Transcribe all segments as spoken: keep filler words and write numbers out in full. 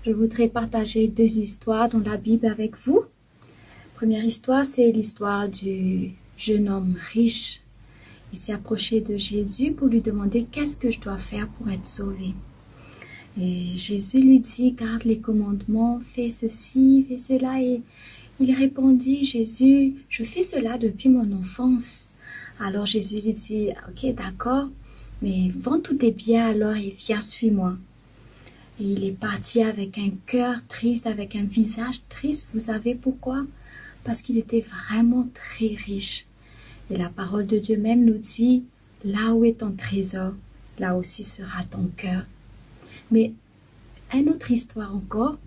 Je voudrais partager deux histoires dans la Bible avec vous. Première histoire, c'est l'histoire du jeune homme riche. Il s'est approché de Jésus pour lui demander : « Qu'est-ce que je dois faire pour être sauvé ? » Et Jésus lui dit : « Garde les commandements, fais ceci, fais cela. » Et il répondit : « Jésus, je fais cela depuis mon enfance. » Alors Jésus lui dit : « Ok, d'accord, mais vends tous tes biens alors et viens, suis-moi. » Et il est parti avec un cœur triste, avec un visage triste. Vous savez pourquoi ? Parce qu'il était vraiment très riche. Et la parole de Dieu même nous dit : « Là où est ton trésor, là aussi sera ton cœur. » Mais une autre histoire encore,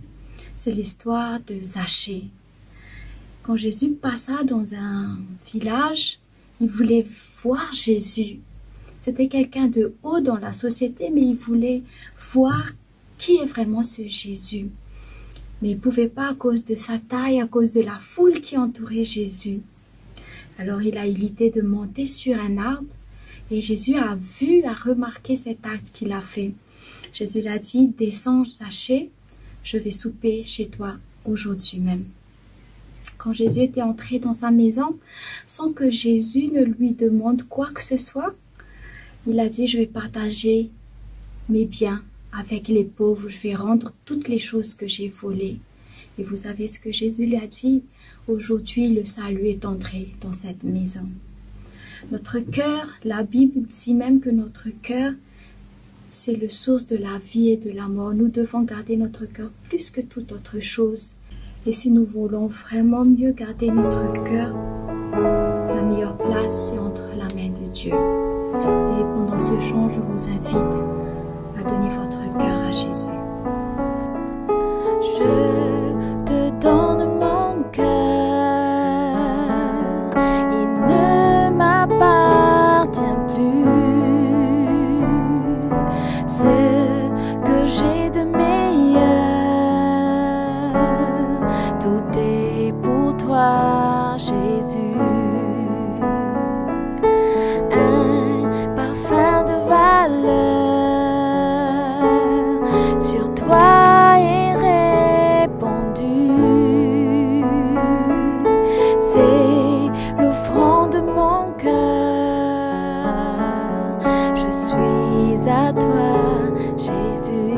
c'est l'histoire de Zachée. Quand Jésus passa dans un village, il voulait voir Jésus. C'était quelqu'un de haut dans la société, mais il voulait voir qui est vraiment ce Jésus. Mais il pouvait pas à cause de sa taille, à cause de la foule qui entourait Jésus. Alors il a eu l'idée de monter sur un arbre et Jésus a vu, a remarqué cet acte qu'il a fait. Jésus lui a dit : « Descends, Zachée, je vais souper chez toi aujourd'hui même. » Quand Jésus était entré dans sa maison, sans que Jésus ne lui demande quoi que ce soit, il a dit : « Je vais partager mes biens avec les pauvres, je vais rendre toutes les choses que j'ai volées. » Et vous savez ce que Jésus lui a dit ? « Aujourd'hui, le salut est entré dans cette maison. » Notre cœur, la Bible dit même que notre cœur, c'est le source de la vie et de la mort. Nous devons garder notre cœur plus que toute autre chose. Et si nous voulons vraiment mieux garder notre cœur, la meilleure place, c'est entre la main de Dieu. Et pendant ce chant, je vous invite à donner votre cœur à Jésus. Je te donne mon cœur, il ne m'appartient plus. Ce que j'ai de meilleur, tout est pour toi, Jésus. Un parfum de valeur sur toi est répandu. C'est l'offrande de mon cœur. Je suis à toi, Jésus.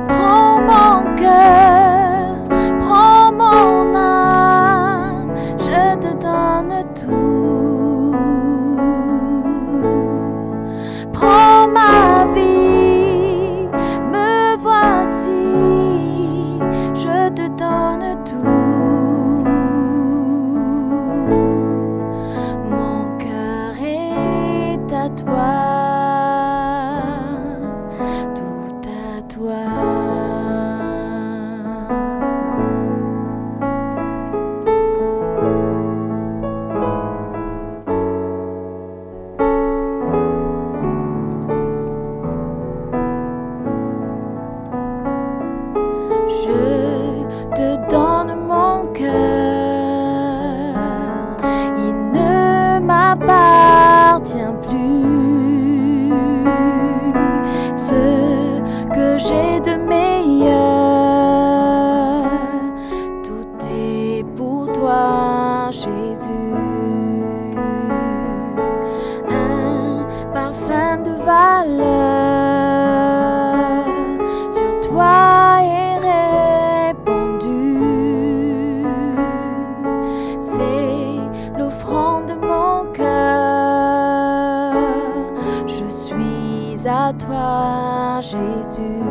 Prends mon cœur, prends mon âme, je te donne tout. Prends ma vie, me voici, je te donne tout. Mon cœur est à toi, tout à toi. Je te donne mon cœur, il ne m'appartient plus. Ce que j'ai de meilleur, tout est pour toi, Jésus. Un parfum de valeur sur toi est répandu. C'est l'offrande de mon cœur. Je suis à toi, Jésus.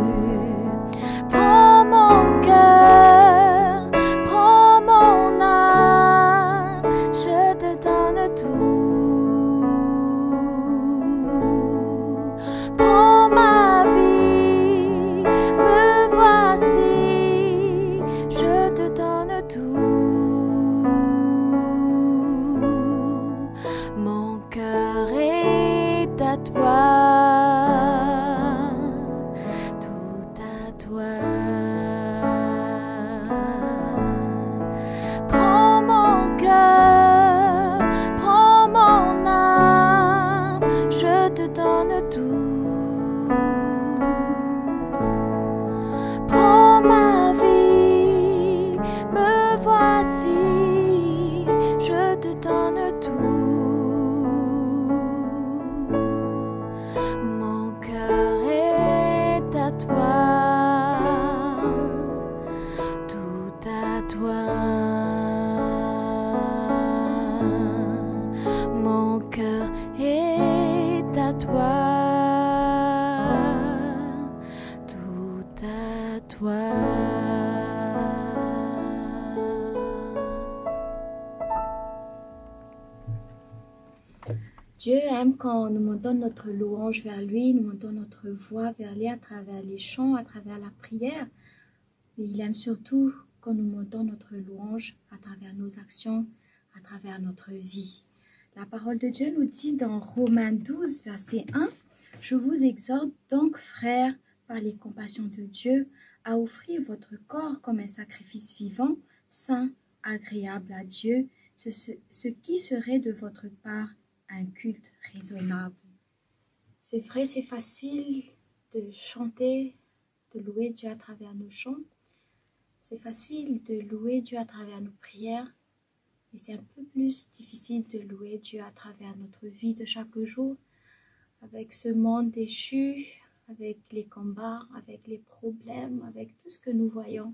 Prends mon cœur, prends mon âme, je te donne tout. Prends ma vie, me voici, je te donne tout. Mon cœur est à toi, tout à toi. Prends mon cœur, prends mon âme, je te donne tout. Prends Cœur est à toi, tout à toi. Dieu aime quand nous montons notre louange vers lui, nous montons notre voix vers lui à travers les chants, à travers la prière. Mais il aime surtout quand nous montons notre louange à travers nos actions, à travers notre vie. La parole de Dieu nous dit dans Romains douze, verset un, « Je vous exhorte donc, frères, par les compassions de Dieu, à offrir votre corps comme un sacrifice vivant, saint, agréable à Dieu, ce, ce, ce qui serait de votre part un culte raisonnable. » C'est vrai, c'est facile de chanter, de louer Dieu à travers nos chants. C'est facile de louer Dieu à travers nos prières, mais c'est un peu plus difficile de louer Dieu à travers notre vie de chaque jour, avec ce monde déchu, avec les combats, avec les problèmes, avec tout ce que nous voyons.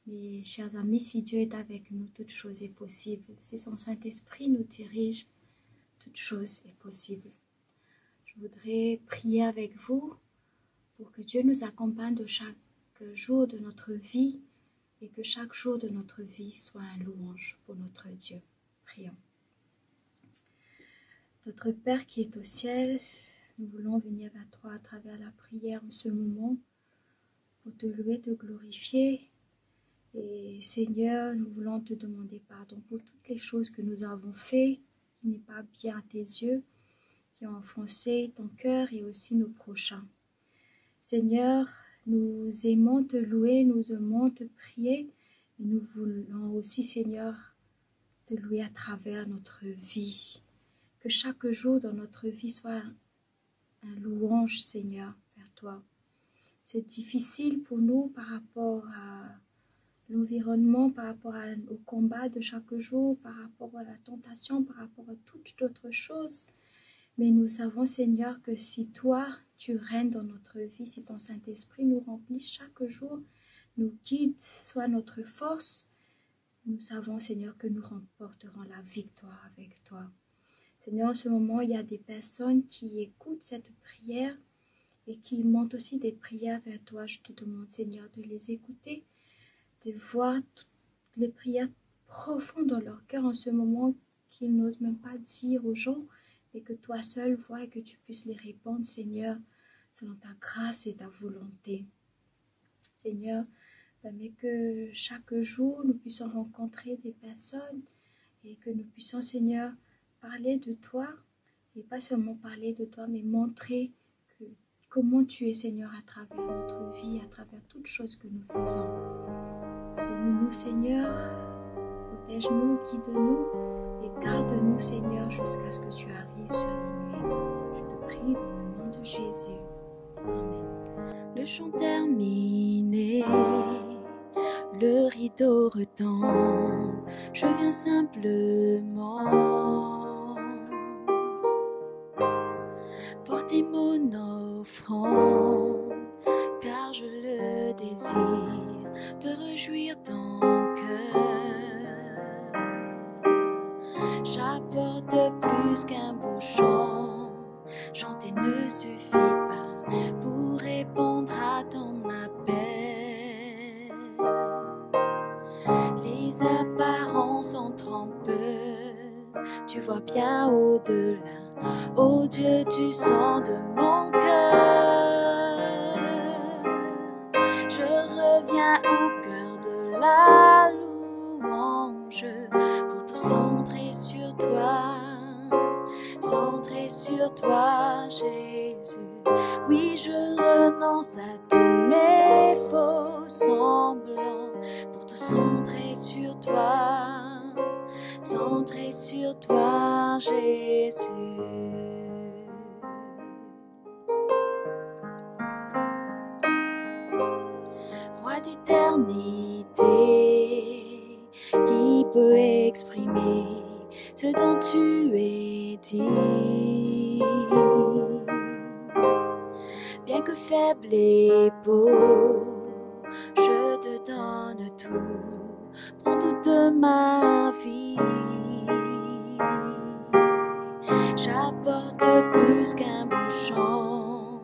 Mais, chers amis, si Dieu est avec nous, toute chose est possible. Si son Saint-Esprit nous dirige, toute chose est possible. Je voudrais prier avec vous pour que Dieu nous accompagne de chaque jour de notre vie et que chaque jour de notre vie soit un louange pour notre Dieu. Prions. Notre Père qui est au ciel, nous voulons venir vers toi à travers la prière en ce moment pour te louer, te glorifier. Et Seigneur, nous voulons te demander pardon pour toutes les choses que nous avons fait qui n'est pas bien à tes yeux, qui ont offensé ton cœur et aussi nos prochains. Seigneur, nous aimons te louer, nous aimons te prier, mais nous voulons aussi, Seigneur, te louer à travers notre vie. Que chaque jour dans notre vie soit un louange, Seigneur, vers toi. C'est difficile pour nous par rapport à l'environnement, par rapport à, au combat de chaque jour, par rapport à la tentation, par rapport à toutes d'autres choses. Mais nous savons, Seigneur, que si toi, tu règnes dans notre vie, si ton Saint-Esprit nous remplit chaque jour, nous guide, soit notre force, nous savons, Seigneur, que nous remporterons la victoire avec toi. Seigneur, en ce moment, il y a des personnes qui écoutent cette prière et qui montent aussi des prières vers toi. Je te demande, Seigneur, de les écouter, de voir toutes les prières profondes dans leur cœur en ce moment qu'ils n'osent même pas dire aux gens, mais que toi seul vois et que tu puisses les répondre, Seigneur, selon ta grâce et ta volonté. Seigneur, permets que chaque jour nous puissions rencontrer des personnes et que nous puissions, Seigneur, parler de toi et pas seulement parler de toi, mais montrer que, comment tu es, Seigneur, à travers notre vie, à travers toutes choses que nous faisons. Bénis-nous, Seigneur, protège-nous, guide-nous et garde-nous, Seigneur, jusqu'à ce que tu arrives sur les nuées. Je te prie dans le nom de Jésus. Amen. Le chant terminé, le rideau retombe, je viens simplement porter mon offrande, car je le désire, de réjouir ton cœur. J'apporte plus qu'un beau chant, chanter ne suffit pas pour répondre à ton appel. Les apparences sont trompeuses, tu vois bien au-delà. Oh Dieu, tu sens de mon cœur. Je reviens au cœur de la louange pour tout centrer sur toi, centrer sur toi, Jésus. Oui, je renonce à tous mes faux semblants pour tout centrer sur toi, centrer sur toi, Jésus. Roi d'éternité, qui peut exprimer ce dont tu es digne ? Bien que faible et pauvre, je te donne tout, prends toute ma vie. J'apporte plus qu'un bout de chant.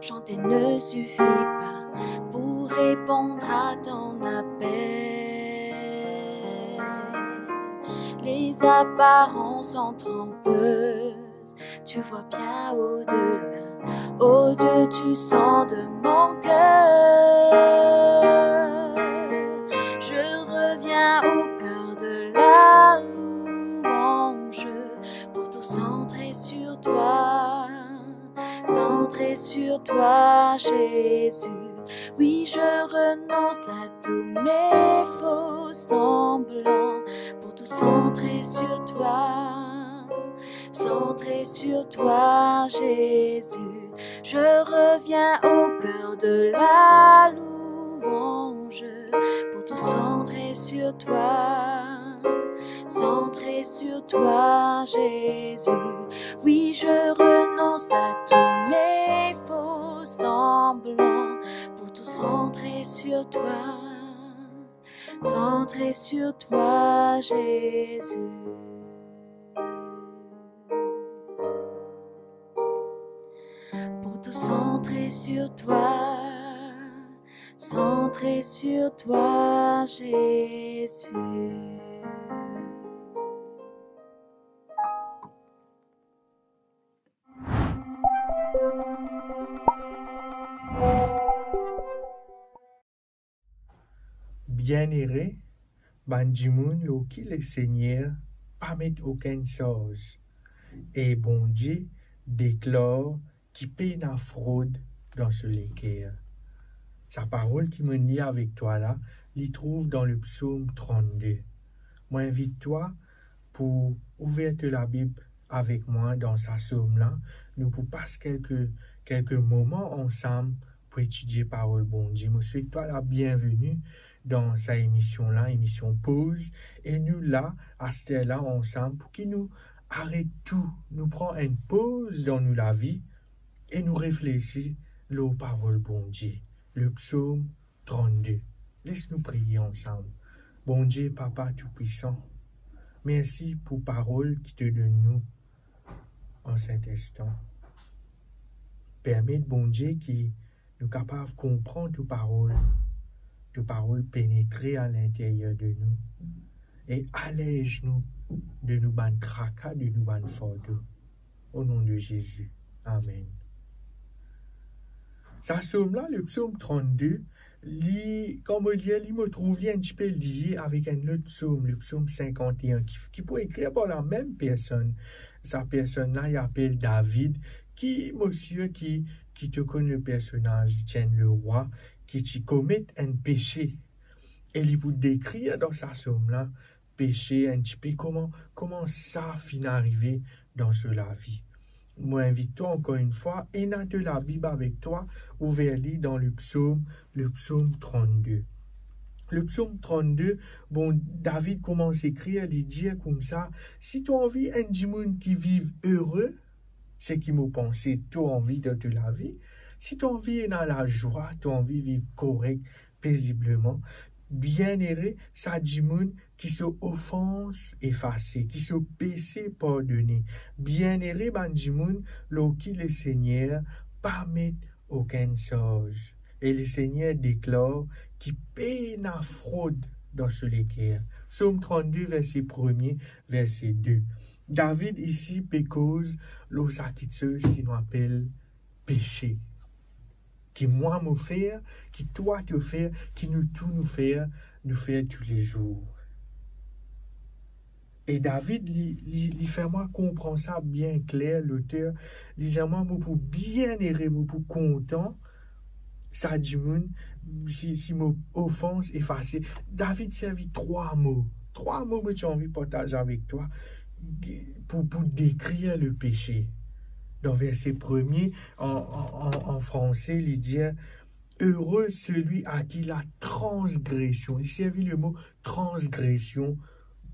Chanter ne suffit pas pour répondre à ton appel. Les apparences sont trompeuses. Tu vois bien au-delà. Oh Dieu, tu sondes mon cœur. Je reviens au cœur de la louange pour tout centrer sur toi. Centrer sur toi, Jésus. Oui, je renonce à tous mes faux semblants pour tout centrer sur toi. Centrer sur toi, Jésus. Je reviens au cœur de la louange pour tout centrer sur toi. Centrer sur toi, Jésus. Oui, je renonce à tous mes faux semblants pour tout centrer sur toi. Centrer sur toi, Jésus. Pour tout centrer sur toi, centrer sur toi, Jésus. Bienere bann dimoun lor ki Lesegner pa met okenn sarz, e Bondie deklar ki pena frod dan so leker. Sa parol ki mo lir avek twa la, li trouv dan le Psom trannde. Mo invit twa pou ouver to Labib avek mwa dan sa psom la. Nou pou pas kelke, kelke moman ansam pou etidie parol Bondie. Mo swet twa labienveni dan sa emision la, emision Poz. E nou la, aster la, ansam, pou ki nou aret tou, nou pran enn poz dan nou lavi e nou reflesi lor parol Bondie. Le Psom trannde. Les nou priye ansam. Bondie, Papa Toupwisan, mersi pou parol ki to donn nou an set instan. Permet, Bondie, ki nou kapav konpran to parol, to parol penetre alinteryer de nou e alez nou de nou bann traka, de nou bann fardo. O non de Zezi. Amen. Sa psom la, le Psom trannde, li, kan mo lir li, mo trouv li enn tipe lie avek enn lot psom, le Psom sinkant-e-enn, ki, ki pou ekrir par lamem personn. Sa personn la, li apel David, ki, mo sir ki, ki to konn le personaz, li ti enn lerwa ki ti komet enn pese. E li pou dekrir dan sa psom la, pese, enn tipe kouma, kouma sa finn arive dan so lavi. Mo invit twa ankor enn fwa, ena to Labib avek twa, ouver li dan le Psom, le Psom trannde. Le Psom trannde, bon, David koumans ekrir, li dir koumsa, si to anvi enn dimoun ki viv ere, seki mo panse to anvi dan to lavi, si to anvi ena lazwa, to anvi viv korek, pezibleman, bienere sa dimoun ki so ofans efase, ki so pese pardone. Bienere bann dimoun lor ki Lesegner pa met okenn sarz. E Lesegner deklar ki pena frod dan so leker. Psom trannde, verse premie, verse de. David isi pe koz lor sa kiksoz ki nou apel pese. Ki mwa mo fer, ki twa to fer, ki nou tou nou fer, nou fer toulezour. E David, li, li, li fer mwa konpran sa bien kler, loter, li dir mwa, mo pou bienere, mo pou kontan, sa dimoun, si, si mo ofans efase. David servi trwa mo. Trwa mo mo ti anvi partaz avek twa pou, pou dekrir le pese. Dan verse premie, an, an, an, an franse, li dir, heureux celui à qui la transgression. Li servi le mo transgression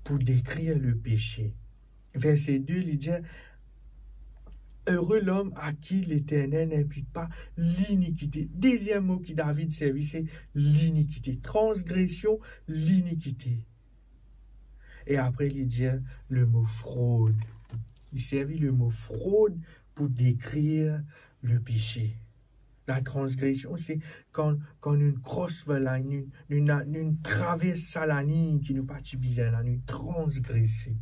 pou dekrir le pese. Verse de, li dir, heureux l'homme à qui l'Éternel n'impute pas l'iniquité. Deziem mo ki David servi, se linikite. Transgresion, linikite. E apre, li dir le mo frod. Li servi lemo frod pou dekrir lepese. Latransgresion, se kan, kan nou kros sa lalinn, nou, nou, nou travers sa lalinn ki nou pa ti bizin la, nou transgrese.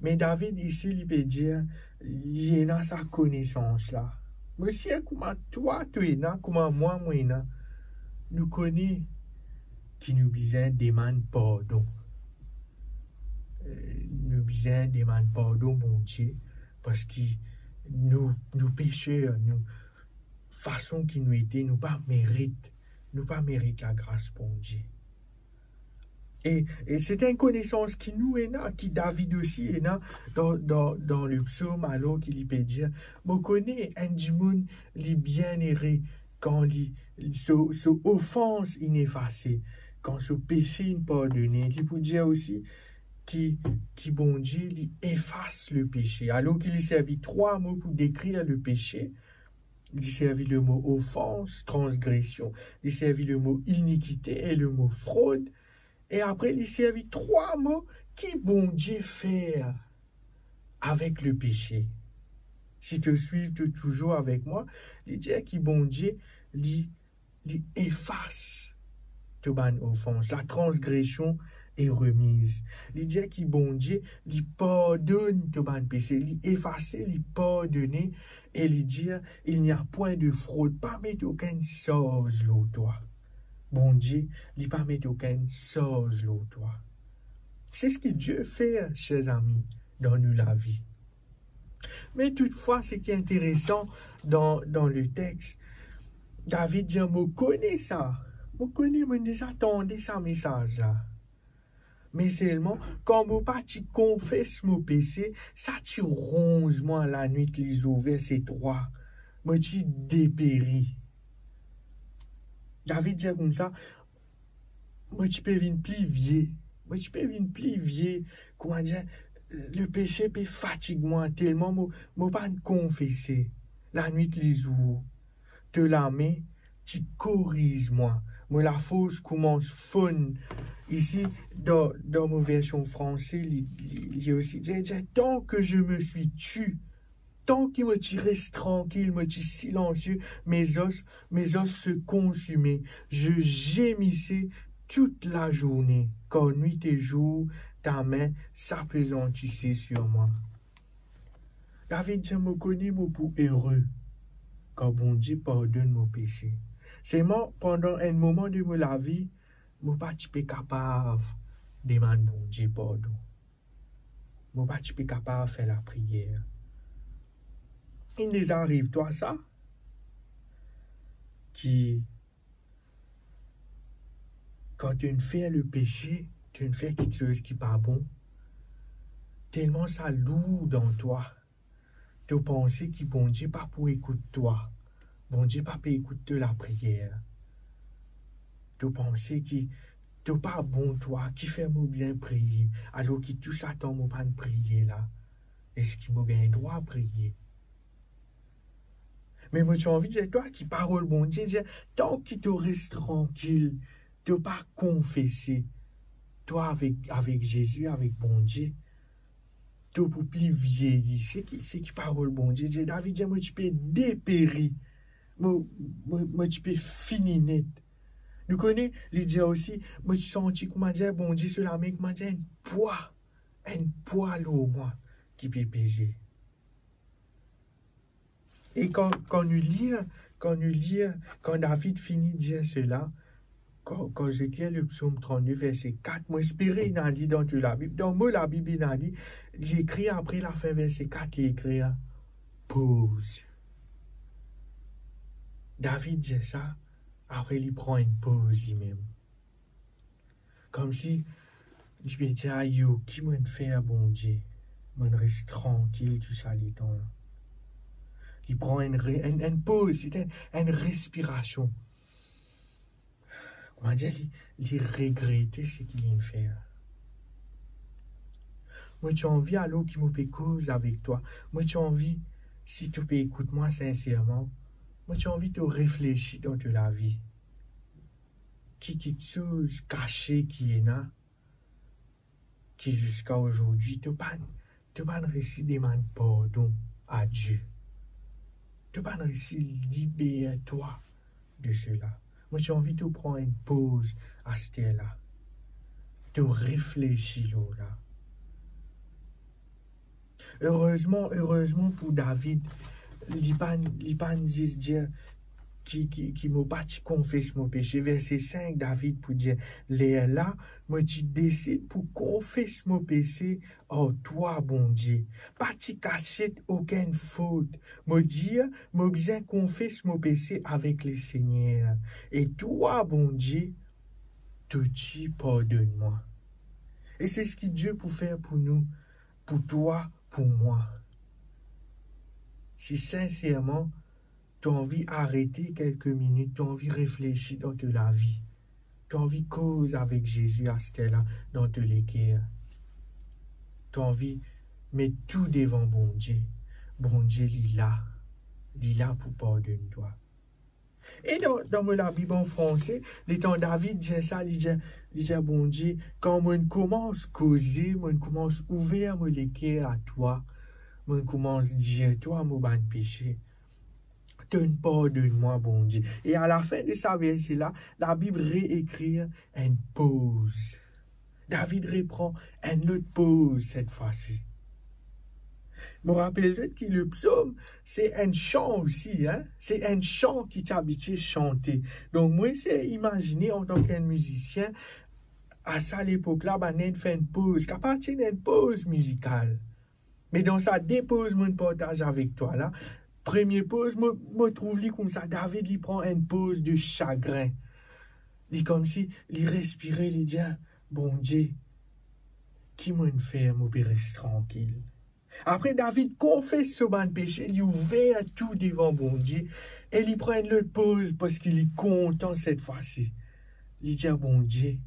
Me David isi, li pe dir, li ena sa konesans la. Mo sir kouma twa to ena, kouma mwa mo ena, nou kone ki nou bizin demann pardon. Eh, nou bizin demann pardon Bondie, parski nou, nou peser, nou, fason ki nou ete, nou pa merit, nou pa merit lagras Bondie. E, e se enn konesans ki nou ena, ki David osi ena dan, dan, dan le psom, alor ki li pe dir, mo kone enn dimoun li bienere kan li, so, so ofans inn efase, kan so pese inn pardone. Li pou dir osi ki, ki Bondie li efas lepese. Alor ki li servi trwa mo pou dekrir lepese, li servi lemo ofans, transgresion, li servi lemo inikite e lemo frod, e apre li servi trwa mo ki Bondie fer avek lepese. Si to swiv, to touzour avek mwa, li dir ki Bondie, li, li efas to bann ofans, latransgresion est remise. Li dir ki Bondie, li pardonn to bann pese, li efase, li pardone, e li dir, il n'y a point de fraude, pa met okenn sarz lor twa. Bondie, li pa met okenn sarz lor twa. C'est ce que Dieu fait, chers amis, dans nos lavi. Me toutfwa, seki interesan dan, dan le text, David dir, mo kone sa, mo kone, mo deza tande sa mesaz la. Me selman, kan mo pa ti konfes mo pese, sa ti ronz mwa lanwit lizour, verse trwa. Mo ti deperi. David dir koumsa, mo ti pe vinn pli vie. Mo ti pe vinn pli vie. Kouma dir, lepese pe fatig mwa telman mo, mo pa'nn konfese lanwit lizour. To lame ti koriz mwa. Mo lafors koumans fonn. Isi, dan, dan mo version franse, li, li, li osi dir, dir, tant que je me suis tu, tan ki mo ti res trankil, mo ti silansie, mes os, mes os se consumaient. Je gémissais toute la journée, car nuit et jour, ta main s'appesantissait sur moi. David dir, mo kone mo pou ere kan Bondie pardonn mo pese. Selman, pandan enn moman de mo lavi, mo pa ti pe kapav demann Bondie pardon. Mo pa ti pe kapav fer lapriyer. Inn deza ariv twa sa? Ki kan to'nn fer lepese, to'nn fer kiksoz ki pa bon, telman sa lour dan twa, to panse ki Bondie pa pou ekout twa, Bondie pa pe ekout to lapriyer. To panse ki to pa bon twa, kifer mo bizin priye, alor ki tou sa tan mo pa'nn priye la? Eski mo gagn drwa priye? Me mo ti anvi dir twa ki parol Bondie dir, tan ki to res trankil, to pa konfese twa avek, avek Zezi, avek Bondie, to pou pli vieyi. Seki, seki parol Bondie dir. David dir, mo ti pe deperi. Mo, mo, mo ti pe fini net. Nou kone, li dir osi, mo ti santi kouma dir Bondie so lame, kouma dir enn pwa, enn pwa lor mwa ki pe peze. E kan, kan nou lir, kan nou lir, kan David fini dir sela, kan, kan zot lir le psom trannde, verse kat, mo espere ena li dan to Labib. Dan mo Labib ena li, li ekrir apre lafin verse kat, li ekrir, poz. David dir sa, apre li pran enn poz limem. Koumsi li pe dir, ayo, ki mo'nn fer Bondie? Mo'nn res trankil tou sa letan la. Li pran enn re-, enn, enn poz, se enn, enn respirasion. Kouma dir, li, li regrete seki li'nn fer. Mo ti anvi, alor ki mo pe koz avek twa, mo ti anvi, si to pe ekout mwa sinserman, mo ti anvi to reflesi dan to lavi. Ki kiksoz kase ki ena, ki ziska azordi to pa'nn, to pa'nn resi demann pardon a Die. To pa'nn resi liber twa de sela. Mo ti anvi to pran enn poz aster la. To reflesi lor la. Erezman, erezman pou David, li pa'nn, li pa'nn zis dir ki, ki, ki mo pa ti konfes mo pese. Verse sink, David pou dir, "Lerla, mo ti desid pou konfes mo pese ar twa, Bondie. Pa ti kasiet okenn fot. Mo dir, mo bizin konfes mo pese avek Lesegner. E twa, Bondie, to ti pardonn mwa." E se seki Die pou fer pou nou, pou twa, pou mwa. Si sinserman, to anvi arete kelke minit, to anvi reflesi dan to lavi, to anvi koz avek Zezi aster la dan to leker, to anvi met tou devan Bondie, Bondie li la, li la pou pardonn twa. E dan, dan mo Labib an franse, letan David dir sa, li dir, li dir Bondie, kan mo'nn koumans koze, mo'nn koumans ouver mo leker a twa, mo'nn koumans dir twa mo bann pese, to'nn pardonn mwa, Bondie. E alafin de sa verse la, Labib reekrir enn poz. David repran enn lot poz set fwa si. Mo rapel zot ki le psom, se enn san osi, hein? Se enn san ki ti abitie sante. Donk, mo esey imazine antan ki enn mizisien, a sa lepok la, bann inn fer enn poz, kapav ti ena enn poz mizikal. Me dan sa de poz mo'nn partaz avek twa la, premie poz, mo, mo trouv li koumsa, David, li pran enn poz de sagrin. Li koumsi, li respire, li dir, "Bondie, ki mo'nn fer, mo pe res trankil?" Apre David konfes so bann pese, li ouver tou devan Bondie e li pran enn lot poz parski li kontan set fwa si. Li dir, "Bondie,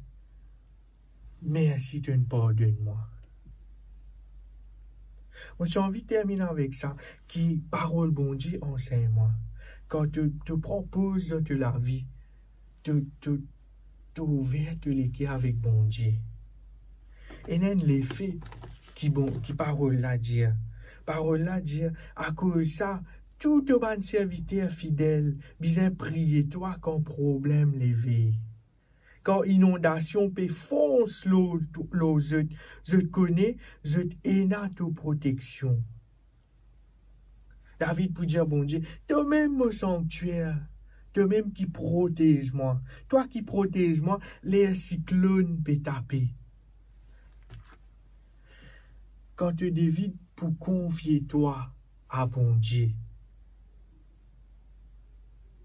mersi to'nn pardonn mwa." Mo ti anvi termine avek sa, ki parol Bondie ansegn mwa. Kan to, to pran poz dan to lavi, to, to, to ouver to leker avek Bondie. Ena enn lefe ki bon, ki parol la dir. Parol la dir, akoz sa, tou to bann serviter fidel bizin priye twa kan problem leve. Kan inondasion pe fons lor, lor zot, zot kone zot ena to proteksion. David pou dir Bondie, "Tomem mo sanktier, tomem ki protez mwa, twa ki protez mwa ler siklonn pe tape." Kan to devid pou konfie twa a Bondie,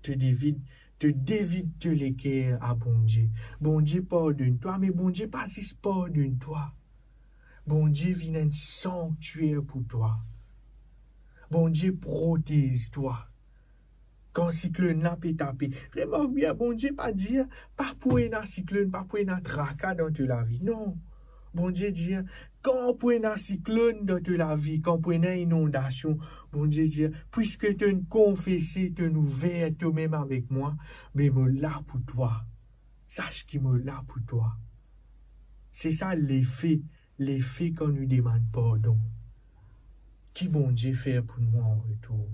to devid, to devid to leker a Bondie. Bondie pardonn twa, me Bondie pa zis pardonn twa. Bondie vinn enn sanktier pou twa. Bondie protez twa. Kan siklonn la pe tape, remark bien, Bondie pa dir pa pou ena siklonn, pa pou ena traka dan to lavi. Non. Bondie dir, kan pou ena siklonn dan to lavi, kan pou ena inondasion, Bondie dir, "Pwiske to'nn konfese, to'nn ouver tomem avek mwa, be mo la pou twa. Sas ki mo la pou twa." Se sa lefe, lefe kan nou demann pardon. Ki Bondie fer pou nou an retour?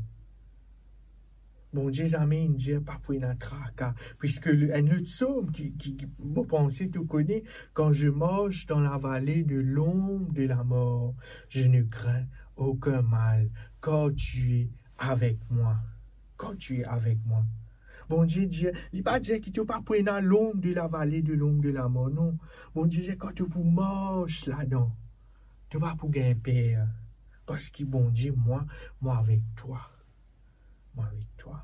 Bondie zame inn dir pa pou ena traka, pwiske le, enn lot psom ki, ki, ki, mo panse to kone, "Quand je marche dans la vallée de l'ombre de la mort, je ne crains aucun mal, car tu es avec moi." Quand tu es avec moi. Bondie dir, li pa dir ki to pa pou ena lonb de la vale de lonb de lamor, non. Bondie dir, kan to pou mars ladan, to pa pou gagn per, parski Bondie, mwa, mo avek twa. Mo avek twa.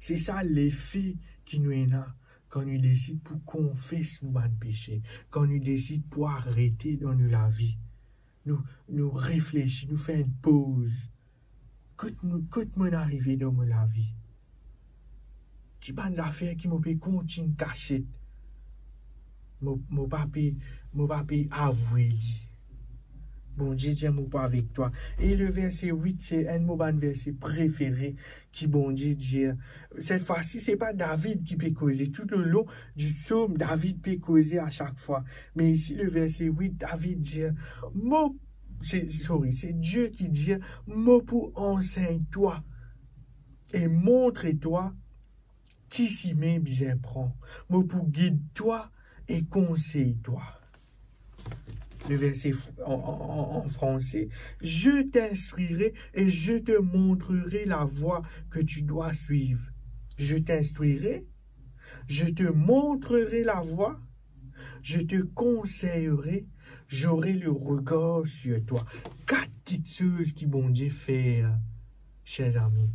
Se sa lefe ki nou ena kan nou desid pou konfes nou bann pese, kan nou desid pou arete dan nou lavi. Nou, nou reflesi, nou fer enn poz. Kot nou, kot mo'nn arive dan mo lavi? Ki bann zafer ki mo pe kontign kasiet? Mo, mo pa pe, mo pa pe avoue li. Bondie dir, "Mo pou avek twa." E le verse wit, se enn mo bann verse prefere ki Bondie dir. Set fwa si, se pa David ki pe koze. Tou lelong di psom, David pe koze a sak fwa. Me isi, le verse wit, David dir, "Mo," se, sorry, se Die ki dir, "Mo pou ansegn twa e montre twa ki sime bizin pran. Mo pou gid twa e konsey twa." Le verse f-, an, an, an, an franse, "Je t'instruirai et je te montrerai la voie que tu dois suivre." "Je t'instruirai, je te montrerai la voie, je te conseillerai, j'aurai le regard sur toi." Kat kiksoz ki Bondie fer, cher zami.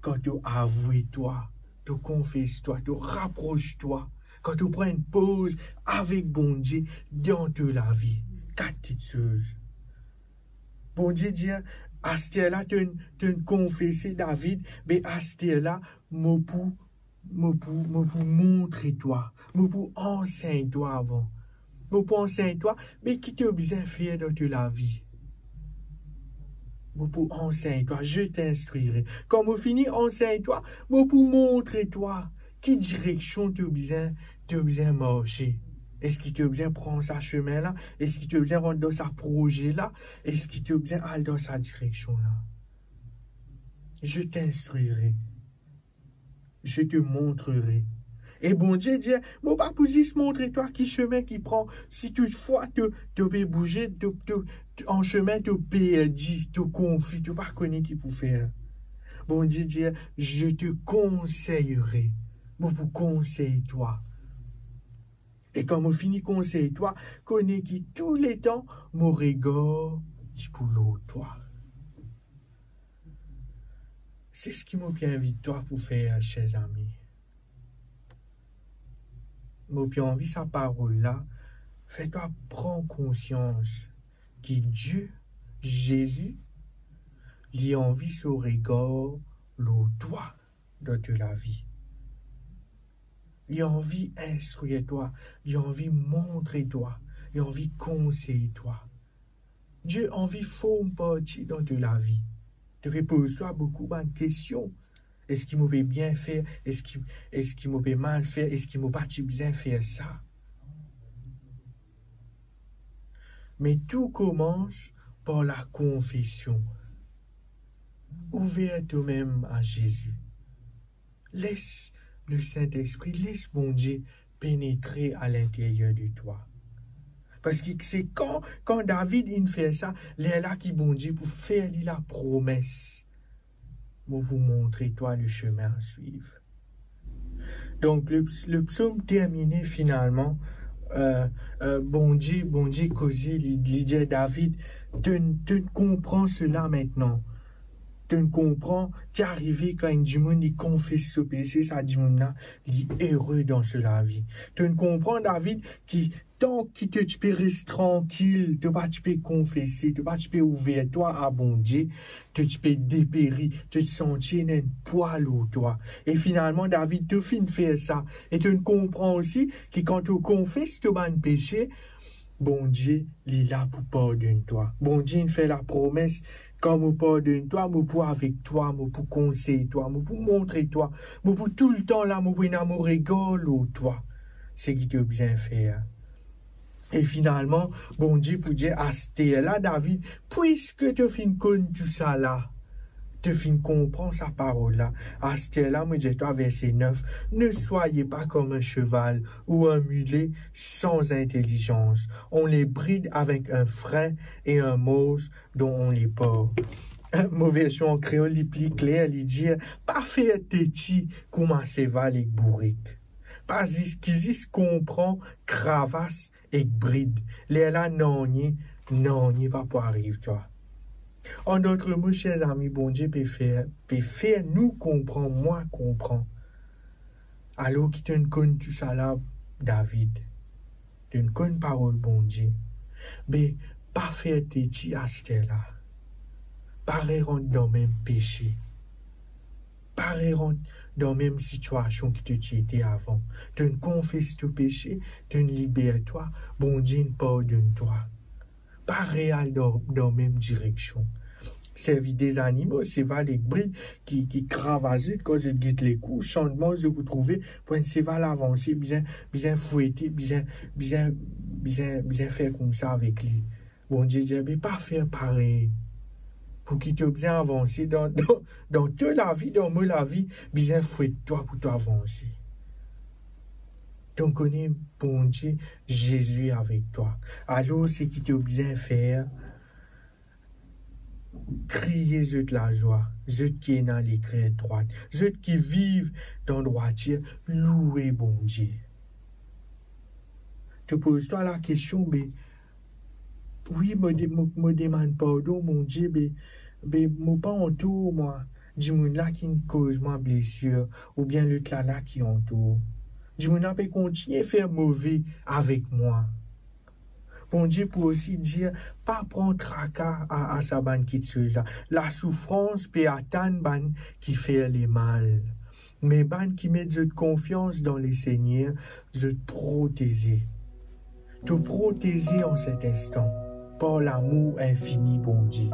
Kan to avoue twa, to konfes twa, to rapros twa, kan to pran enn poz avek Bondie dan to lavi, kat kiksoz. Bondie dir, "Aster la, to'nn, to'nn konfese David, be aster la, mo pou, mo pou, mo pou montre twa, mo pou ansegn twa avan. Mo pou ansegn twa, be ki to bizin fer dan to lavi. Mo pou ansegn twa, je t'instruirai. Kan mo fini ansegn twa, mo pou montre twa ki direksion to bizin, to bizin marse. Eski to bizin pran sa sime la? Eski to bizin rant dan sa proze la? Eski to bizin al dan sa direksion la?" Je t'instruirai. Je te montrerai. E Bondie dir, "Mo pa pou zis montre twa ki sime ki pran. Si toutfwa to, to pe bouze, to, to, to, an sime to perdi, to konfi, to pa kone ki pou fer." Bondie dir, "Je te conseillerai." Mo pou konsey twa. E kan mo fini konsey twa, kone ki touletan mo regar li pou lor twa. Se seki mo pe invit twa pou fer, cher zami. Mo pe anvi sa parol la fer twa pran konsians ki Die, Zezi, li anvi so regar lor twa dan to lavi. Li anvi instrir twa, li anvi montre twa, li anvi konsey twa. Die anvi form parti dan to lavi. To pe poz twa boukou bann kestion. Eski mo pe bien fer? Eski, eski mo pe mal fer? Eski mo pa ti bizin fer sa? Me tou koumans par lakonfesion. Ouver tomem a Zezi. Les Lesintespri, les Bondie penetre alinteryer de twa. Parski se kan, kan David inn fer sa, lerla ki Bondie pou fer li lapromes, "Mo pou montre twa le chemin à suivre." Donk, le, le psom termine finalman, euh, euh, Bondie, Bondie koze, li, li dir David, "To'nn, to'nn konpran sela aster. To'nn konpran ki arive kan enn dimoun li konfes so pese, sa dimoun la, li ere dan so lavi. To'nn konpran, David, ki tan ki to ti pe res trankil, to pa ti pe konfese, to pa ti pe ouver twa a Bondie, to ti pe deperi, to ti santi ena enn pwa lor twa. E finalman, David, to finn fer sa. E to'nn konpran osi ki kan to konfes to bann pese, Bondie, li la pou pardonn twa. Bondie inn fer lapromes, kan mo pardonn twa, mo pou avek twa, mo pou konsey twa, mo pou montre twa, mo pou touletan la, mo pou ena mo regar lor twa." Seki to bizin fer." E finalman, Bondie pou dir, "Aster la, David, pwiske to finn konn tousala, to finn konpran sa parol la, aster la, mo dir twa, verse nef, ne soyez pas comme un cheval ou un mulet sans intelligence. On les bride avec un frein et un morse dont on les perd." Mo version an kreol, li pli kler, li dir, "Pa fer teti kouma seval ek bourik. Pa zis, ki zis konpran kravas ek brid. Lerla nanye, nanye pa pou ariv twa." An dot mo, cher zami, Bondie pe fer, pe fer nou konpran, mwa konpran. Alor ki to'nn konn tousala, David, to'nn konn parol Bondie, be pa fer teti aster la. Pa rerant dan mem pese. Pa rerant dan mem sitiasion ki to ti ete avan. To'nn konfes to pese, to'nn liber twa, Bondie inn pardonn twa. pa re al dan, dan mem direksion. Servi de zanimo, seval ek brid ki, ki krav zot kan zot get lekours, sanzman zot pou trouve pou enn seval avanse, bizin, bizin fwete, bizin, bizin, bizin, bizin fer koumsa avek li. Bondie dir, be pa fer parey. Pou ki to bizin avanse dan, dan, dan to lavi, dan mo lavi, bizin fwet twa pou to avanse. To kone Bondie, Zezi avek twa. Alor, seki to bizin fer, kriye zot lazwa, zot ki ena leker drwat, zot ki viv dan drwatir, loue Bondie. To poz twa lakestion, be, wi, mo de-, mo, mo demann pardon, Bondie, be, be, mo pa antor mwa, dimoun la ki koz mwa blesir, oubien lot la la ki antor. Dimoun la pe kontigne fer move avek mwa. Bondie pou osi dir, pa pran traka a, a sa bann kiksoz la. Lasoufrans pe atann bann ki fer lemal. Me bann ki met zot konfians dan Lesegner, zot proteze. To proteze an set instan par lamour infini Bondie.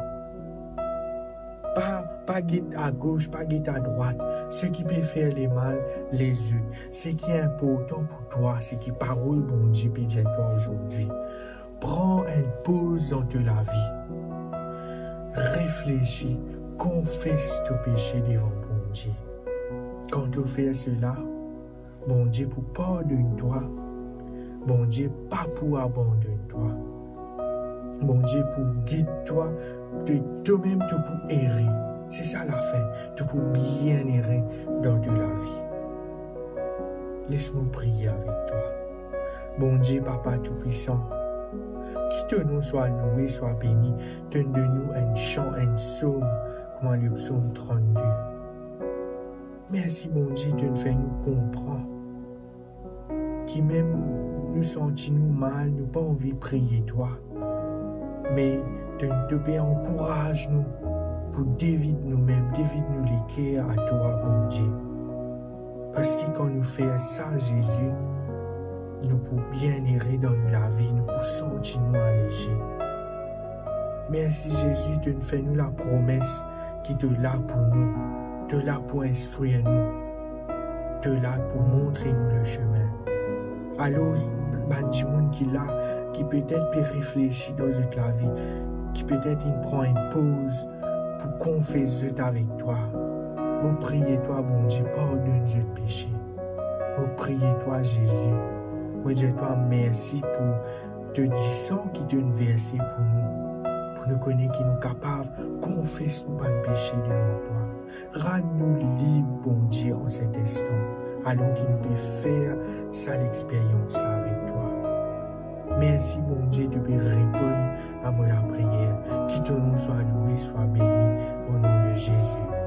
Pa, pa get agos, pa get adrwat, seki pe fer lemal, les zot. Seki inportan pou twa, seki parol Bondie pe dir twa ozordi. Pran enn poz dan to lavi. Reflesi, konfes to pese devan Bondie. Kan to fer sela, Bondie pou pardonn twa. Bondie pa pou abandonn twa. Bondie pou gid twa, to, tomem to pou ere. Se sa lafin, to pou bien ere dan to lavi. Les mo priye avek twa. Bondie, Papa Toupwisan, ki to nom swa loue, swa beni. To'nn donn nou enn san, enn psom, kouma le psom trannde. Mersi, Bondie, to'nn fer nou konpran ki mem nou santi nou mal, nou pa anvi priye twa, me to, to pe ankouraz nou pou devid noumem, devid nou leker a twa, Bondie. Parski kan nou fer sa, Zezi, nou pou bien ere dan nou lavi, nou pou santi nou aleze. Mersi, Zezi, to'nn fer nou lapromes ki to la pou nou, to la pou instrir nou, to la pou montre nou lesime. Alor, bann dimoun ki la, ki petet pe reflesi dan zot lavi, ki petet inn pran enn poz pou konfes zot avek twa, mo priye twa, Bondie, pardonn zot pese. Mo priye twa, Zezi, mo dir twa mersi pou to disan ki to'nn verse pou nou, pou nou kone ki nou kapav konfes nou bann pese devan twa. Rann nou lib, Bondie, an set instan, alor ki nou pe fer sa lexperyans la avek twa. Mersi, Bondie, to pe reponn a mo lapriyer. Ki to nom swa loue, swa beni, o nom de Zezi.